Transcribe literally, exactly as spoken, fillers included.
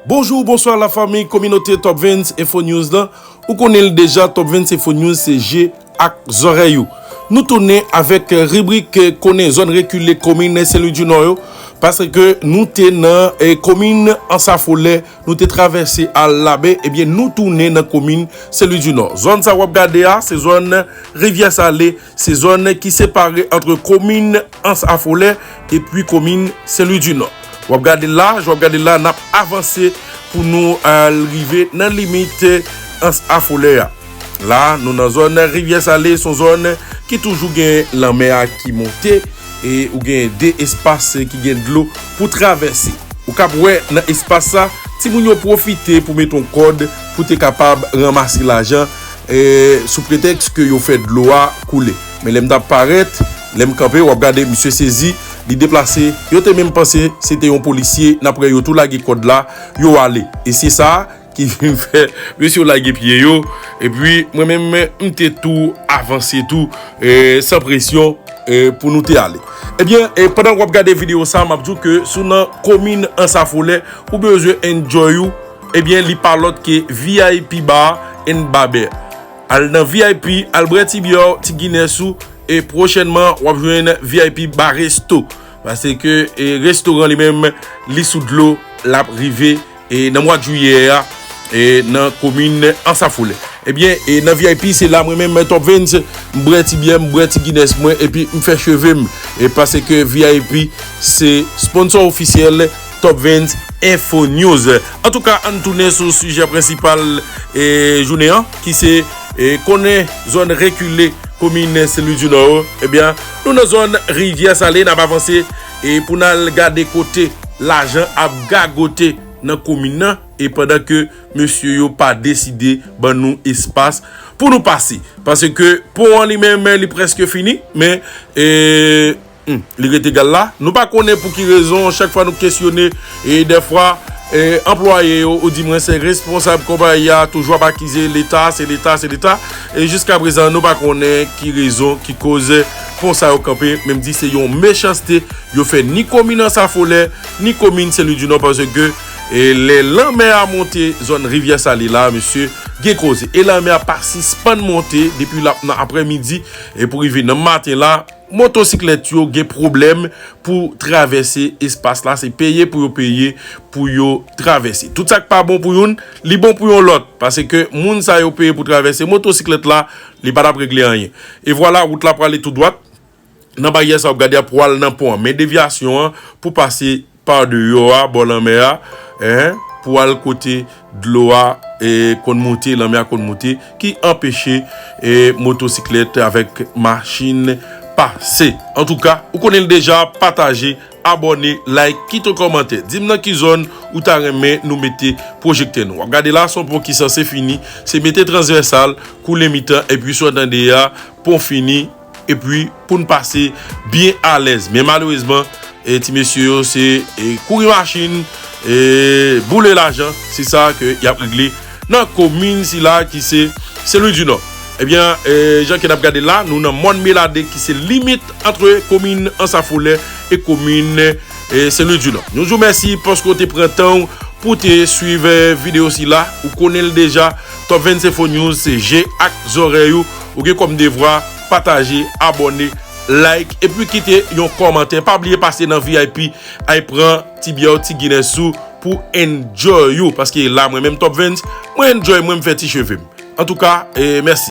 Bonjou, bonswa lafanmi, kominote Top Vens Info News lan. Ou konnen l deja, Top Vens Info News se je ak zòrèy ou. Nou tounen avèk ribrik konnen zòn rekile komin Sen Lwi di Nò yo, paske nou te nan eh, komin Ansafolè, nou te travèse al Labè, ebyen nou tounen nan komin Sen Lwi di Nò. Zòn sa w ap gade a, se zòn Rivyè Sale, se zòn ki separe ant komin Ansafolè epi komin Sen Lwi di Nò. W ap gade laj, w ap gade la, n ap avanse pou nou al rive nan limit Ansafolè a. La, nou nan zòn Rivyè Sale, se yon zòn ki toujou gen lanmè a ki monte, e ou gen de espas ki gen dlo pou travèse. Ou kab wè nan espas sa, timoun yo pwofite pou mete yon kòd pou te kapab ranmase lajan, e, sou pretèks ke yo fè dlo a koule. Men lè m t ap parèt, lè m kanpe, w ap gade misye sezi, li deplase. Yo te menm panse se te yon polisye, n ap wè yo tou lage kòd la, yo ale. E se sa ki vin fè mesye yo lage pye yo. Epi mwen menm, m te tou avanse tou, e, san presyon, e, pou nou te ale. Ebyen, e, pandan w ap gade videyo sa, m ap di w ke si w nan komin Ansafolè, ou bezwen enjoy ou, ebyen, li pa lòt ke V I P Bar and Baber. Al nan V I P, al bwè ti byè w, ti Guinness ou, e pwochènman, w ap jwenn V I P Bar Resto. Paske, e, restoran li menm, li sou dlo, l ap rive, e, nan mwa jiyè a, e, nan komin Ansafolè. Ebyen, e, nan V I P, se la mwen menm, Top Vens, m bwè ti byè, m bwè ti Guinness mwen, epi m fè cheve m. E paske V I P, se sponsor ofisyèl Top Vens Info News. Antouka, ann tounen sou sijè prensipal, e, jounen an, ki se, e, konnen zòn rekile komin Sen Lwi di Nò yo. Ebyen, nou nan zòn Rivyè Sale, n ap avanse, e, pou n al gade kote lajan ap gagote nan komin nan, e pandan ke mesye yo pa deside ban nou espas pou nou pase. Paske pon an li menm, li prèske fini, men, e, hmm, li rete egal la. Nou pa konnen pou ki rezon, chak fwa nou kesyone, e dèfwa, e, anplwaye yo, ou di mwen se responsab konpayi a, toujou ap akize Leta, se Leta, se Leta. E jiskaprezan, nou pa konnen ki rezon, ki koz pon sa yo kanpe, men m di se yon mechanste yo fè ni komin Ansafolè, ni komin Sen Lwi di Nò, paske, e, lè lanmè a monte zòn Rivyè Sale la, mesye, gen koze. E lanmè a pa sispann monte depi l ap nan aprèmidi, e pou rive nan maten la, motosiklèt yo gen pwoblèm pou travèse espas la. Se peye pou yo peye pou yo travèse. Tout sa k pa bon pou youn, li bon pou yon lòt. Paske moun sa yo peye pou travèse motosiklèt la, li pa t ap regle anyen. E vwala, wout la prale tou dwat. Nan baryè sa w ap gade a pou al nan pon an. Men devyasyon an pou pase pa deyò a, bò lanmè a, en, pou al kote dlo a, e, konn moute, lanmè a konn moute, ki anpeche, e, motosiklèt avèk machin pase. Antouka, ou konnen l deja, pataje, abòne, like, kite yon kòmantè. Di m nan ki zòn ou ta renmen nou mete pwojektè nou. W ap gade la, se yon pon ki sanse fini, se mete transvèsal, koule mitan, epi sa w tande a, pon fini, epi pou n pase byen alèz. Men malerezman, e, ti mesye yo se, e, kouri machin, e, boule lajan, se sa ke y ap regle nan komin sila ki se Sen Lwi di Nò. Ebyen, e, jan ke n ap gade la, nou nan mòn Melade ki se limit ant komin Ansafolè e komin, e, Sen Lwi di Nò. Nou di w mèsi paske w te pran tan w pou te swiv, e, videyo sila. Ou konnen l deja, Top Vens Info News se je ak zòrèy ou. Ou gen kòm devwa pataje, abòne, like, epi kite yon kòmantè. Pa bliye pase nan V I P, al pran ti byè w, ti Guinness ou pou enjoy ou. Paske la, mwen menm Top Vens, mwen enjoy mwen, m fè ti cheve m. Antouka, e, mèsi.